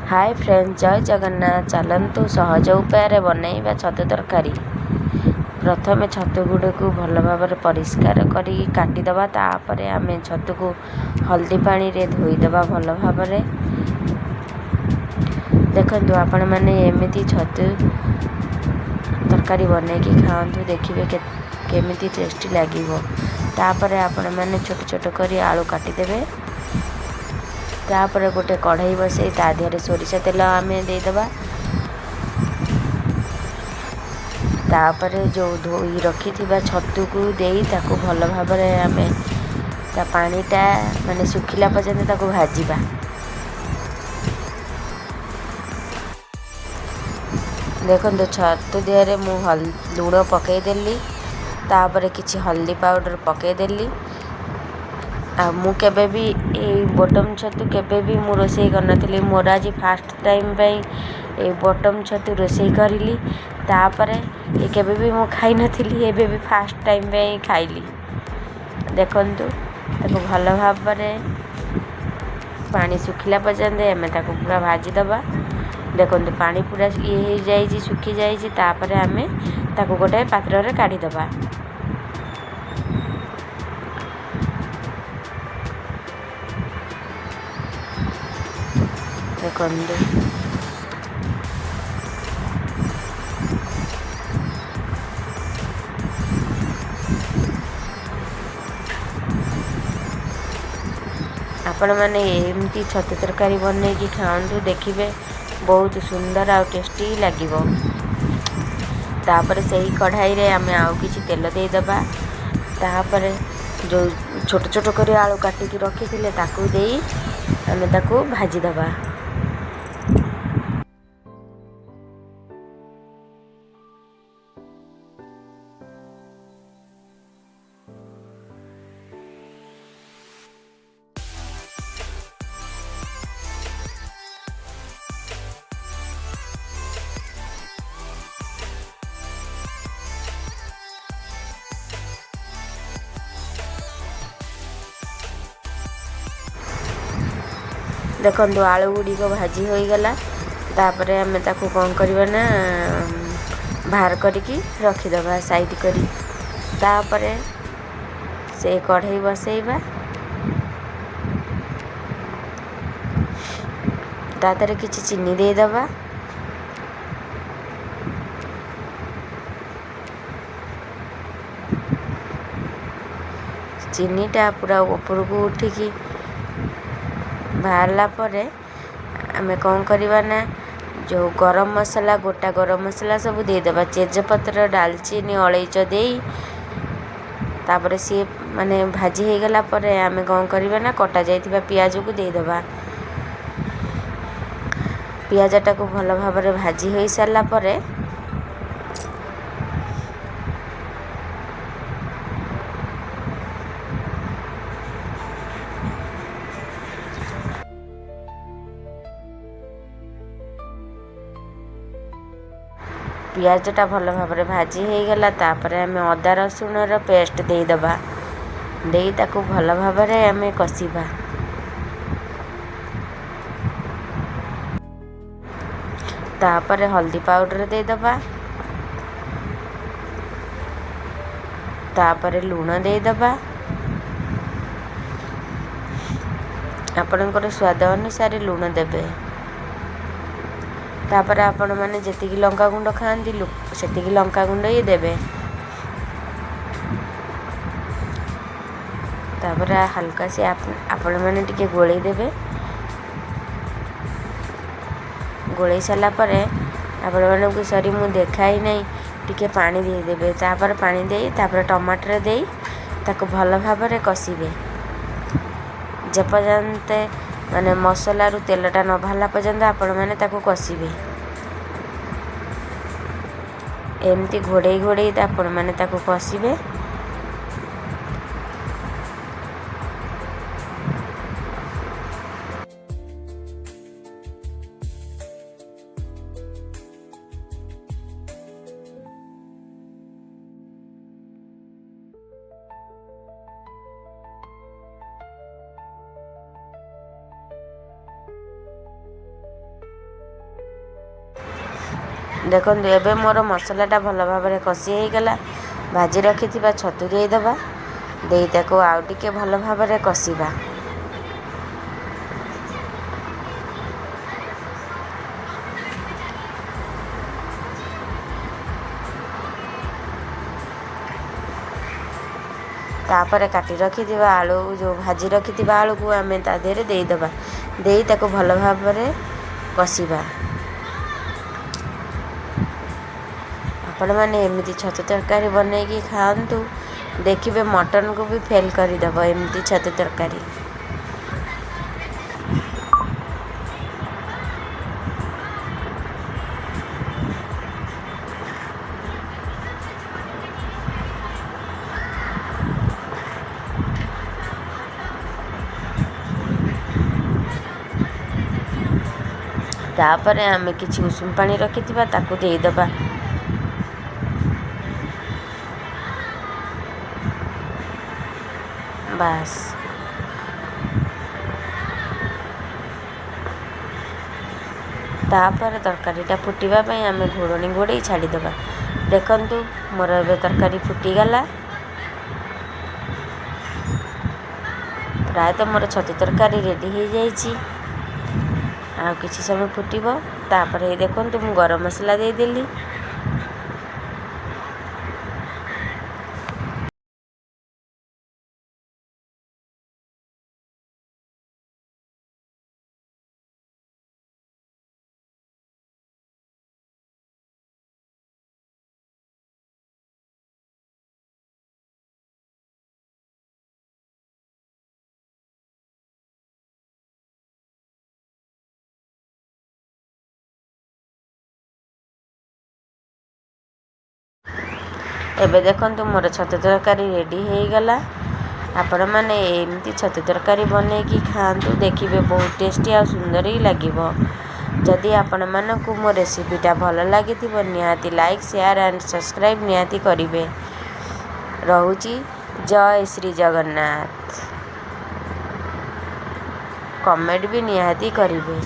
ହାଏ friend, ଜୟ ଜଗନ୍ନାଥ। ଚାଲନ୍ତୁ ସହଜ ଉପାୟରେ ବନେଇବା ଛତୁ ତରକାରୀ। ପ୍ରଥମେ ଛତୁ ଗୁଡ଼ିକୁ ଭଲ ଭାବରେ ପରିଷ୍କାର କରି କାଟିଦେବା। ତାପରେ ଆମେ ଛତୁକୁ ହଳଦୀ ପାଣିରେ ଧୋଇଦେବା ଭଲ ଭାବରେ। ଦେଖନ୍ତୁ ଆପଣମାନେ, ଏମିତି ଛତୁ ତରକାରୀ ବନେଇକି ଖାଆନ୍ତୁ, ଦେଖିବେ କେମିତି ଟେଷ୍ଟି ଲାଗିବ। ତାପରେ ଆପଣମାନେ ଛୋଟ ଛୋଟ କରି ଆଳୁ କାଟିଦେବେ। ତାପରେ ଗୋଟେ କଢ଼େଇ ବସେଇ ତା ଦେହରେ ସୋରିଷ ତେଲ ଆମେ ଦେଇଦେବା। ତାପରେ ଯେଉଁ ଧୋଇ ରଖିଥିବା ଛତୁକୁ ଦେଇ ତାକୁ ଭଲ ଭାବରେ ଆମେ ତା ପାଣିଟା ମାନେ ଶୁଖିଲା ପର୍ଯ୍ୟନ୍ତ ତାକୁ ଭାଜିବା। ଦେଖନ୍ତୁ, ଛତୁ ଦେହରେ ମୁଁ ଲୁଣ ପକାଇଦେଲି, ତାପରେ କିଛି ହଳଦୀ ପାଉଡ଼ର ପକାଇଦେଲି। ଆଉ ମୁଁ କେବେ ବି ଏଇ ବଟମ୍ ଛତୁ କେବେ ବି ମୁଁ ରୋଷେଇ କରିନଥିଲି। ମୋର ଆଜି ଫାଷ୍ଟ ଟାଇମ୍ ପାଇଁ ଏଇ ବଟମ୍ ଛତୁ ରୋଷେଇ କରିଲି। ତାପରେ ଏ କେବେ ବି ମୁଁ ଖାଇନଥିଲି, ଏବେ ବି ଫାଷ୍ଟ ଟାଇମ୍ ପାଇଁ ଖାଇଲି। ଦେଖନ୍ତୁ, ତାକୁ ଭଲ ଭାବରେ ପାଣି ଶୁଖିଲା ପର୍ଯ୍ୟନ୍ତ ଆମେ ତାକୁ ପୁରା ଭାଜିଦେବା। ଦେଖନ୍ତୁ, ପାଣି ପୁରା ଇଏ ହେଇଯାଇଛି, ଶୁଖିଯାଇଛି। ତାପରେ ଆମେ ତାକୁ ଗୋଟେ ପାତ୍ରରେ କାଢ଼ିଦେବା। ଦେଖନ୍ତୁ, ଆପଣମାନେ ଏମିତି ଛତୁ ତରକାରୀ ବନେଇକି ଖାଆନ୍ତୁ, ଦେଖିବେ ବହୁତ ସୁନ୍ଦର ଆଉ ଟେଷ୍ଟି ଲାଗିବ। ତାପରେ ସେହି କଢ଼ାଇରେ ଆମେ ଆଉ କିଛି ତେଲ ଦେଇଦେବା। ତାପରେ ଯେଉଁ ଛୋଟ ଛୋଟ କରି ଆଳୁ କାଟିକି ରଖିଥିଲେ, ତାକୁ ଦେଇ ଆମେ ତାକୁ ଭାଜିଦେବା। ଦେଖନ୍ତୁ, ଆଳୁ ଗୁଡ଼ିକ ଭାଜି ହୋଇଗଲା। ତାପରେ ଆମେ ତାକୁ କ'ଣ କରିବା ନା ବାହାର କରିକି ରଖିଦେବା ସାଇଡ଼୍ କରି। ତାପରେ ସେ କଢ଼େଇ ବସେଇବା, ତା ଦେହରେ କିଛି ଚିନି ଦେଇଦେବା। ଚିନିଟା ପୁରା ଉପରକୁ ଉଠିକି ବାହାରିଲା ପରେ ଆମେ କ'ଣ କରିବା ନା ଯେଉଁ ଗରମ ମସଲା, ଗୋଟା ଗରମ ମସଲା ସବୁ ଦେଇଦେବା, ତେଜପତ୍ର, ଡାଲଚିନି, ଅଳେଇଚ ଦେଇ। ତାପରେ ସିଏ ମାନେ ଭାଜି ହେଇଗଲା ପରେ ଆମେ କ'ଣ କରିବା ନା କଟା ଯାଇଥିବା ପିଆଜକୁ ଦେଇଦେବା। ପିଆଜଟାକୁ ଭଲ ଭାବରେ ଭାଜି ହୋଇସାରିଲା ପରେ, ପିଆଜଟା ଭଲ ଭାବରେ ଭାଜି ହେଇଗଲା, ତାପରେ ଆମେ ଅଦା ରସୁଣର ପେଷ୍ଟ ଦେଇଦେବା। ଦେଇ ତାକୁ ଭଲ ଭାବରେ ଆମେ କଷିବା। ତାପରେ ହଳଦୀ ପାଉଡ଼ର ଦେଇଦେବା। ତାପରେ ଲୁଣ ଦେଇଦେବା। ଆପଣଙ୍କର ସ୍ୱାଦ ଅନୁସାରେ ଲୁଣ ଦେବେ। ତାପରେ ଆପଣମାନେ ଯେତିକି ଲଙ୍କା ଗୁଣ୍ଡ ଖାଆନ୍ତି ସେତିକି ଲଙ୍କା ଗୁଣ୍ଡ ହିଁ ଦେବେ। ତାପରେ ହାଲକା ସେ ଆପଣମାନେ ଟିକେ ଗୋଳେଇ ଦେବେ। ଗୋଳେଇ ସାରିଲା ପରେ ଆପଣମାନଙ୍କୁ, ସରି ମୁଁ ଦେଖାଇ ନାହିଁ, ଟିକେ ପାଣି ଦେଇଦେବେ। ତାପରେ ପାଣି ଦେଇ, ତାପରେ ଟମାଟର ଦେଇ ତାକୁ ଭଲ ଭାବରେ କଷିବେ, ଯେପର୍ଯ୍ୟନ୍ତ ମାନେ ମସଲାରୁ ତେଲଟା ନ ବାହାରିଲା ପର୍ଯ୍ୟନ୍ତ ଆପଣମାନେ ତାକୁ କଷିବେ। ଏମିତି ଘୋଡ଼େଇ ଘୋଡ଼େଇ ଆପଣମାନେ ତାକୁ କଷିବେ। ଦେଖନ୍ତୁ, ଏବେ ମୋର ମସଲାଟା ଭଲ ଭାବରେ କଷି ହେଇଗଲା। ଭାଜି ରଖିଥିବା ଛତୁ ଦେଇଦେବା, ଦେଇ ତାକୁ ଆଉ ଟିକେ ଭଲ ଭାବରେ କଷିବା। ତାପରେ କାଟି ରଖିଥିବା ଆଳୁ, ଯେଉଁ ଭାଜି ରଖିଥିବା ଆଳୁକୁ ଆମେ ତା ଦେହରେ ଦେଇଦେବା, ଦେଇ ତାକୁ ଭଲ ଭାବରେ କଷିବା। ଆପଣମାନେ ଏମିତି ଛତୁ ତରକାରୀ ବନେଇକି ଖାଆନ୍ତୁ, ଦେଖିବେ ମଟନକୁ ବି ଫେଲ୍ କରିଦେବ ଏମିତି ଛତୁ ତରକାରୀ। ତାପରେ ଆମେ କିଛି ଉଷୁମ ପାଣି ରଖିଥିବା, ତାକୁ ଦେଇଦେବା। ବାସ୍, ତାପରେ ତରକାରୀଟା ଫୁଟିବା ପାଇଁ ଆମେ ଘୋଡ଼ଣୀ ଘୋଡ଼େଇ ଛାଡ଼ିଦେବା। ଦେଖନ୍ତୁ, ମୋର ଏବେ ତରକାରୀ ଫୁଟିଗଲା। ପ୍ରାୟତଃ ମୋର ଛତୁ ତରକାରୀ ରେଡ଼ି ହେଇଯାଇଛି, ଆଉ କିଛି ସମୟ ଫୁଟିବ। ତାପରେ ଦେଖନ୍ତୁ, ମୁଁ ଗରମ ମସଲା ଦେଇଦେଲି। ଏବେ ଦେଖନ୍ତୁ, ମୋର ଛତୁ ତରକାରୀ ରେଡ଼ି ହେଇଗଲା। ଆପଣମାନେ ଏମିତି ଛତୁ ତରକାରୀ ବନେଇକି ଖାଆନ୍ତୁ, ଦେଖିବେ ବହୁତ ଟେଷ୍ଟି ଆଉ ସୁନ୍ଦର ହିଁ ଲାଗିବ। ଯଦି ଆପଣମାନଙ୍କୁ ମୋ ରେସିପିଟା ଭଲ ଲାଗିଥିବ, ନିହାତି ଲାଇକ୍, ସେୟାର ଆଣ୍ଡ ସବସ୍କ୍ରାଇବ୍ ନିହାତି କରିବେ। ରହୁଛି, ଜୟ ଶ୍ରୀ ଜଗନ୍ନାଥ। କମେଣ୍ଟ ବି ନିହାତି କରିବେ।